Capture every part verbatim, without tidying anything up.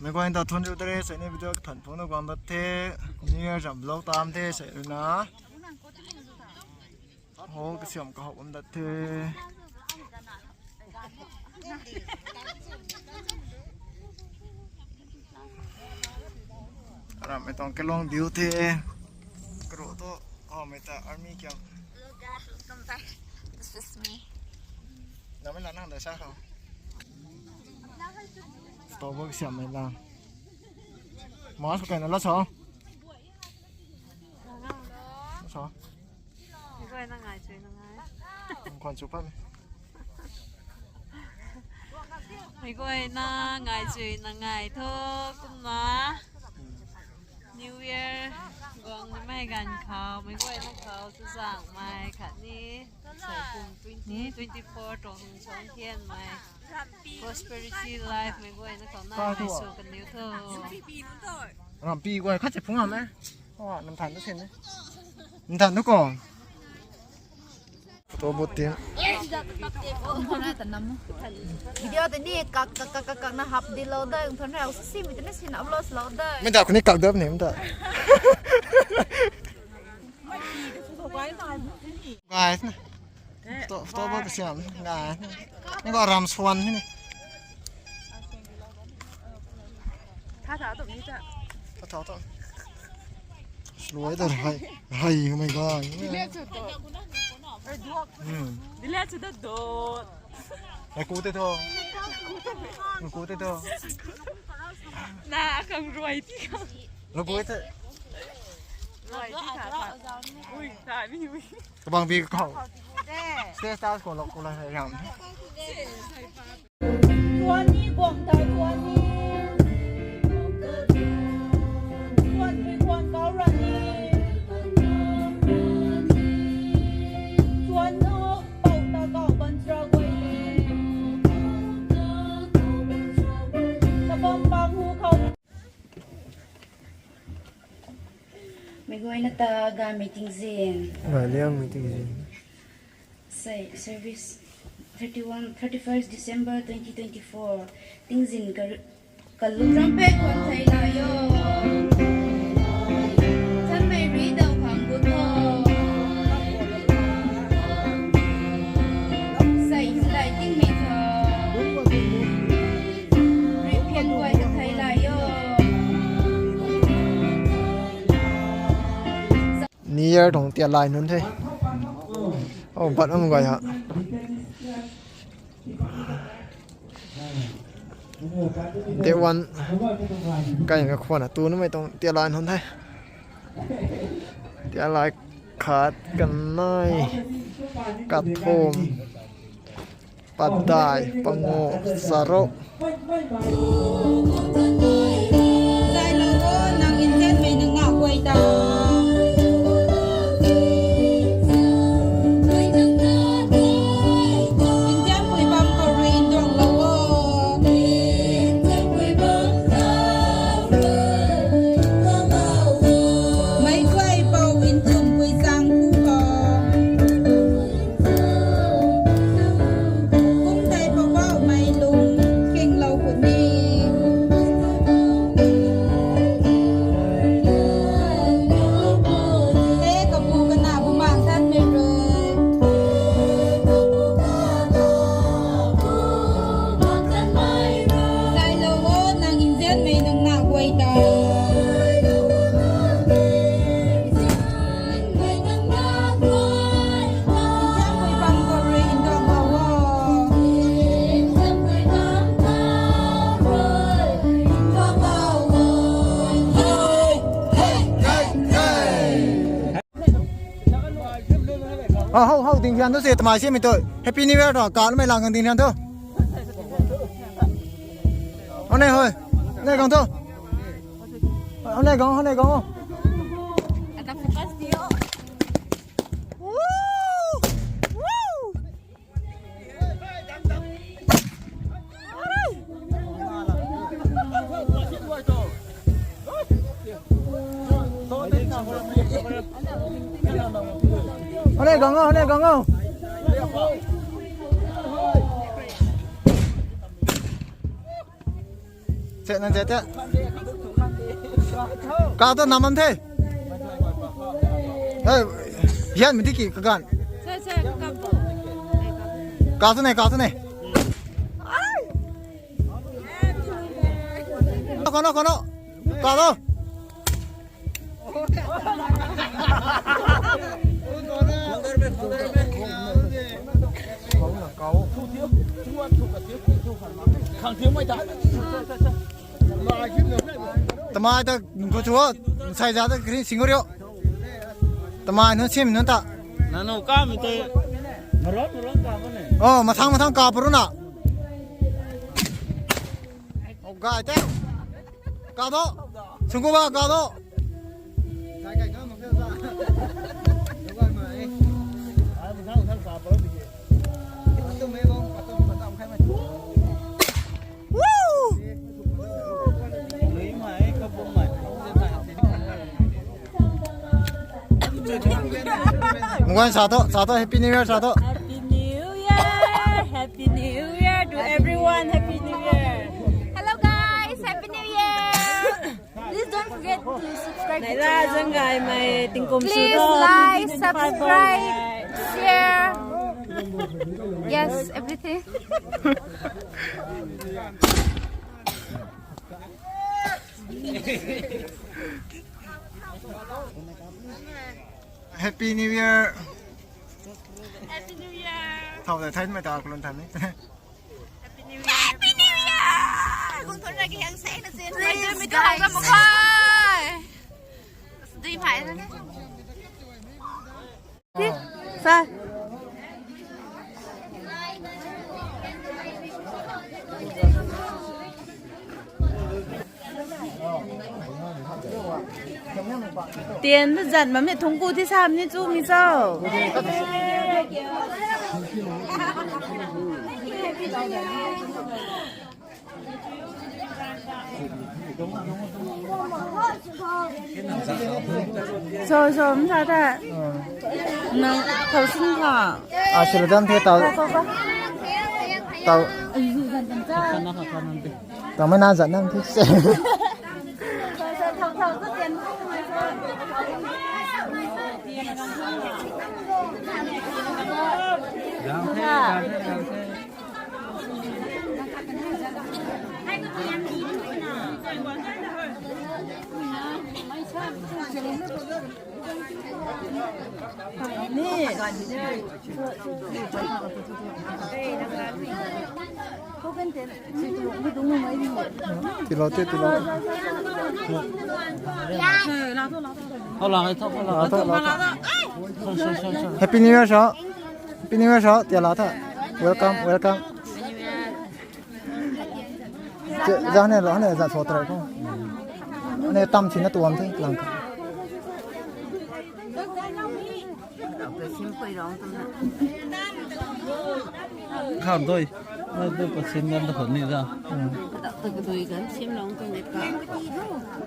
Meic guay ta thuanc riu ta re, sei ni video kathan phungna guang dat the, New Year zam vlog tam the, sei rui na. Ho, kasiam kahou bam dat the. Aram mei tuang kalung diu the. Karo tu, oh, mei ta army kiam. Hello guys, welcome back. This is me. Namei la nang dai sa khou. Photo bo kasiam mei la. Mask kaina la sa. La sa. Meic guayna ngai chuina ngai. Khwan chu pam. Meic guayna ngai chuina ngai tho kumna. New Year guang nimei ganv khou, meic guayna khou, chuzaenghmei khatni, sei kum twenty twenty-four tuang hung chang thianmei. Prosperity life meic guayna khou na, kai thu hei sw kaniw tho. Rampi guay khat se phung ham e. Aw, nam than tu sin e. Nam than tu ko. Photo booth tin. Video tei ni kak, kak, kak, kak, kak na hap di lou dai, thon rau si mi tei na sin upload lou dai. Mei da khou ni kak dap ni, mei da. Guys na. Photo, photo booth kasiam, guys na. Ni ko ram swan ni. Tha tha tu ni ta. Tha tha tu. Slow da hai, hai, oh my God. Delete to do. Hmm. Delete to the do. Ai, ku te tho. Ku te tho. Na, kang ruai ti kang. Lo ku te. Ruai ti kha kha. Ui, ta mi ui. Kabang bi khou. Stay stars ko lo ko la ram. Tuan ni guang tai tuan ni. Tuan pui tuan kau ran ni. Tuan nu pau ta kau ban tra guay ni. Tabam pang hu khou. Meic guayna ta gay meeting zin. Gay liang meeting zin. Sei, service thirty-one, thirty-first December twenty twenty-four. Tingzin ka, kalung ram pe kwan thei la yo. Thanmei ri dau khang gut tho. Sei, lai tingmei tho. Ri phian guay ka thei la yo. New Year tuang tialai nunc the. Oh, bat am guay ha. Day one. Kai ka khwan na tu numei tuang tialai nunc the. Tialai khat, kanei, kathumh. Padeih, pangu, charuk. Zai lo o, nang inzanmei nang na guay ta. Inzanpui bam khou rui nduang lo o. Meic guay pou inzanpui zang ku khou. Kum tei Poubauhmei lung kinglou khou ni. He kapu kana bumaeng thanmei rui. Zai lo o, nang inzanmei nang na guay ta. Ah, hou, hou, ding hian tu se, tamai se mi tu. Happy New Year tu, kalmei lang ding hian tu. Hou ne, hou. Ne gang tu. Hou ne gang, hou ne gang. Woo! Woo! Hou ne gang o, hou ne gang o. Nang zet te. Ka ta nam am the. Hey, hian mi tiki kagan. Ka tu ne, ka tu ne. Kono, kono. Ka tu. Tamai ta nunc khou chu o, sai za ta kri sing rio. Tamai nunc sim nunc ta. Nanu ka mi te. Maron, maron ka pa ne. Oh, mathang, mathang ka pa ru na. Oh, gai te. Ka do. Sungkuba ka do. Mungguan sa tu, sa tu, Happy New Year sa tu. Happy New Year! Happy New Year to everyone! Happy New Year! Hello guys, Happy New Year! Please don't forget to subscribe to the channel. Naira zang gai mei tingkum su. Please like, subscribe, share. Yes, everything. Happy New Year. Happy New Year. Thau de thai mei ta kulun thai ni. Happy New Year. Happy New Year. Kung thun ra ki hang sei na sin. Please, guys. Dui phai na ne. Sa. Tian ta zat mam ni thungku thi sam ni chu mi cho. So, so, msa ta. Nang, thau sing kha. Ah, sila dam the tau. Tau. Tau mai na zat nam the. Tilo, tilo. Happy New Year, sir. Happy New Year, sir. Tia la tha. Welcome, welcome. Zan ne lo ne zan so trai ko. Ne tam si na tuam the lang. Kham doi. Na doi pa sim gan ta khon ni ra. Ta ka doi gan sim long tung ne ka.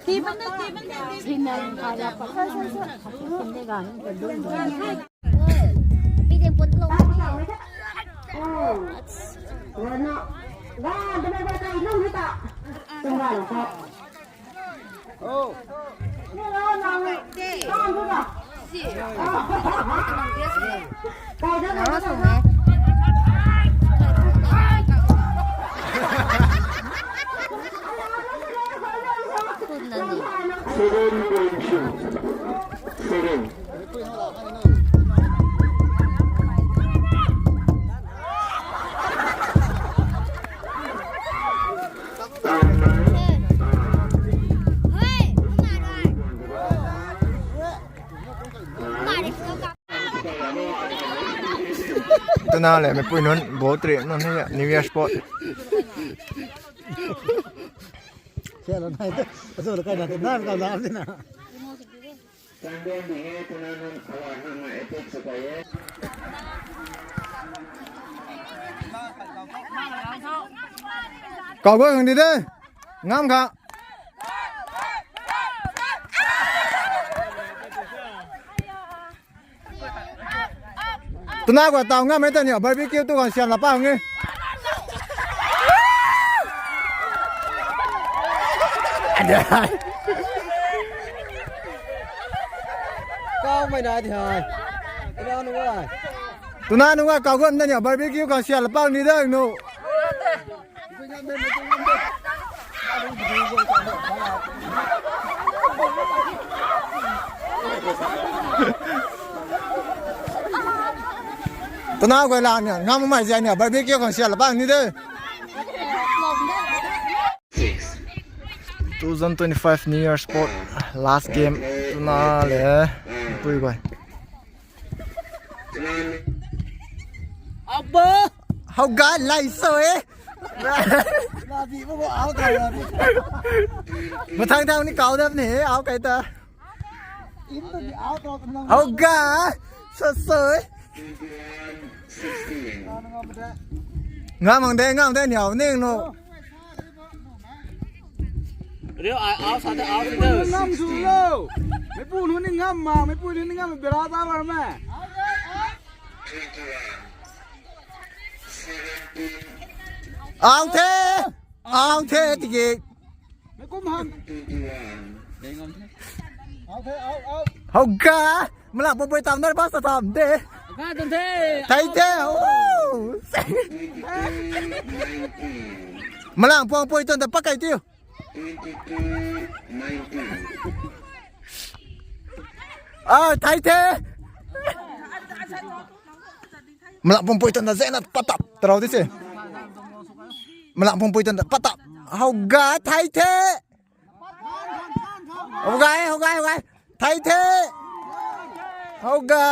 Ti ban da, ti ban da, ti ban da. Sim na ka ya pa. Sim ne gan ka doi. Seven point two. Seven. Tuna le, meipui nunc, bo tri nunc ni, New Year sport. Kau guay khang di de. Ngam kha. Tuna gua tau ngam e ta ni barbecue tu kan siam la pa nge. Kau mei nai di hai. Tuna nunga. Tuna nunga kau gam na ni barbecue khang sial pang ni dang nu. Tuna guay la ni ngam mai zia ni barbecue khang sial pang ni de. Two thousand twenty-five New Year Sport last game tuna le pui guay. Abba! How God lai so eh? Mathang thang ni kau dap ni, au kai ta. How God so so eh? Ngam mang de, ngam de, niau ning no. Rio, ai, au sa de, au sa de. Ngam su lo. Meipu nu ni ngam ma, meipu nu ni ngam bera ta bar me. Au the, au the tiki. Meikum ham. Au the, au, au. How ga, malang pui pui tam nar ba sa tam de. Ga tam the. Thai the. Oh. Malang pui pui tam de pakai tiu. Ah, thai the. Malang pui pui tan na zena patap tarau di se. Malang pui pui tan patap. How ga thai the. How ga, how ga, how ga. Thai the. How ga.